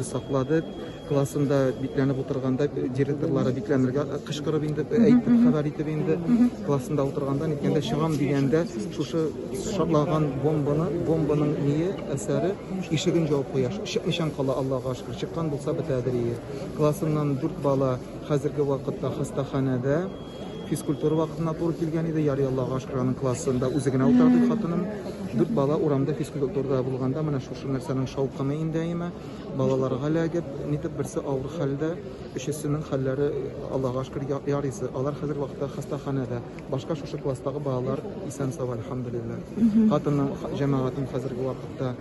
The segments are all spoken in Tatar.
Саклады. Классында бикләнеп утырганда директорлары бикләнергә кычкырып инде әйтеп, хәбәр итеп инде классында утырганда, ниткәндә чыгам дигәндә шушы шартлаган бомбаны, бомбаның ние әсәре ишеген җавып куя. Чыкмыйчан кала, Аллага шөкер. Чыккан булса бетәдер ие. Классыннан дүрт бала хәзерге вакытта хастаханәдә. Физкультура вакытына туры килгән иде. Ярый, Аллага шөкер, аның классында үзе генә утыра ди хатыным. Дүрт бала урамда физкультурада булганда менә шушы нәрсәнең шаукымы инде әйме. Балаларга эләгеп, нитеп берсе авыр хәлдә, өчесенең хәлләре Аллага шөкер ярыйсы. Алар хәзер вакытта хастаханәдә. Башка шушы класстагы балалар исән-сау, әлхәмдүлилләһ. Хатыным, җәмәгатем хәзерге вакытта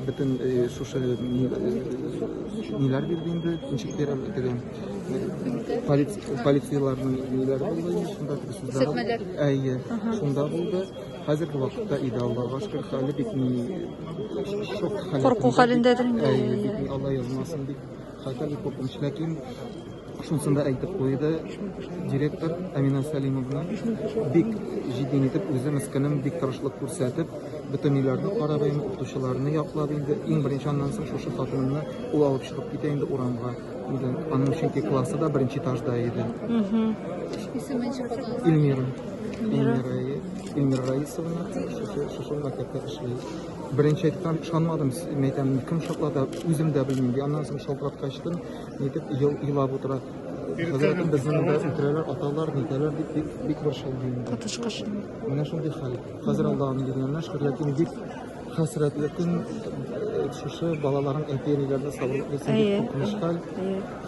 бөтен шушы ниләр бирде инде, ничек бирәм теге полицияләрнең ниләре булды инде шунда теге сүзләр. Әйе, шунда булды. Хәзерге вакытта иде, Аллага шөкер, хәле бик ни шок хәлендә. Курку хәлендәдер инде. Әйе, бик ни, Алла язмасын, бик хәтәр, бик куркыныч. Ләкин шунысын да әйтеп куйды директор Әминә Сәлимовна, бик җитди итеп, үзе мескенем бик тырышлык күрсәтеп, бөтен өйләрне карап инде, укытучыларны яклап инде, иң беренче аннан соң шушы хатынымны ул алып чыгып китә инде урамга. Инде аның чөнки классы да беренче этажда иде. Исеме ничек хатыныгыз? Эльмира. Эльмира, Эльмира Раисовна шушы шушы мәктәптә эшли. Беренче әйткән ышанмадым, мәйтәм, кем шартлата, үзем дә белмим. Аннан соң шалтыраткачтын, нитеп елап утыра. Хәзрәтем, безне монда үтерәләр, аталар, нитәләр дип бик бик борчылды инде. Коточкыч. Менә шундый хәл. Хәзер Аллаһның биргәненә шөкер, ләкин бик хәсрәтле көн шушы балаларның әти-әниләренә сабырлык бирсен, бик куркыныч хәл.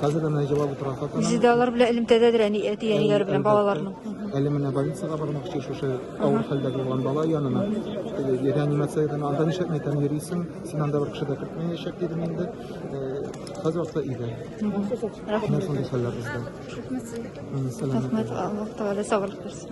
Хәзер дә менә җылап утыра хатыным. Үзе дә алар белән элемтәдәдер, әни, әти-әниләре белән балаларның. Әле менә больницага бармакчы шушы авыр хәлдә булган бала янына. Реанимациядән анда нишләп мәйтәм йөрисең, син анда бер кеше дә кертмәячәк дидем инде. Хәзер вакытта өйдә. Рәхмәт. Менә шундый хәлләр бездә. Рәхмәт сезгә. Рәхмәт, Аллаһ Тәгалә сабырлык бирсен.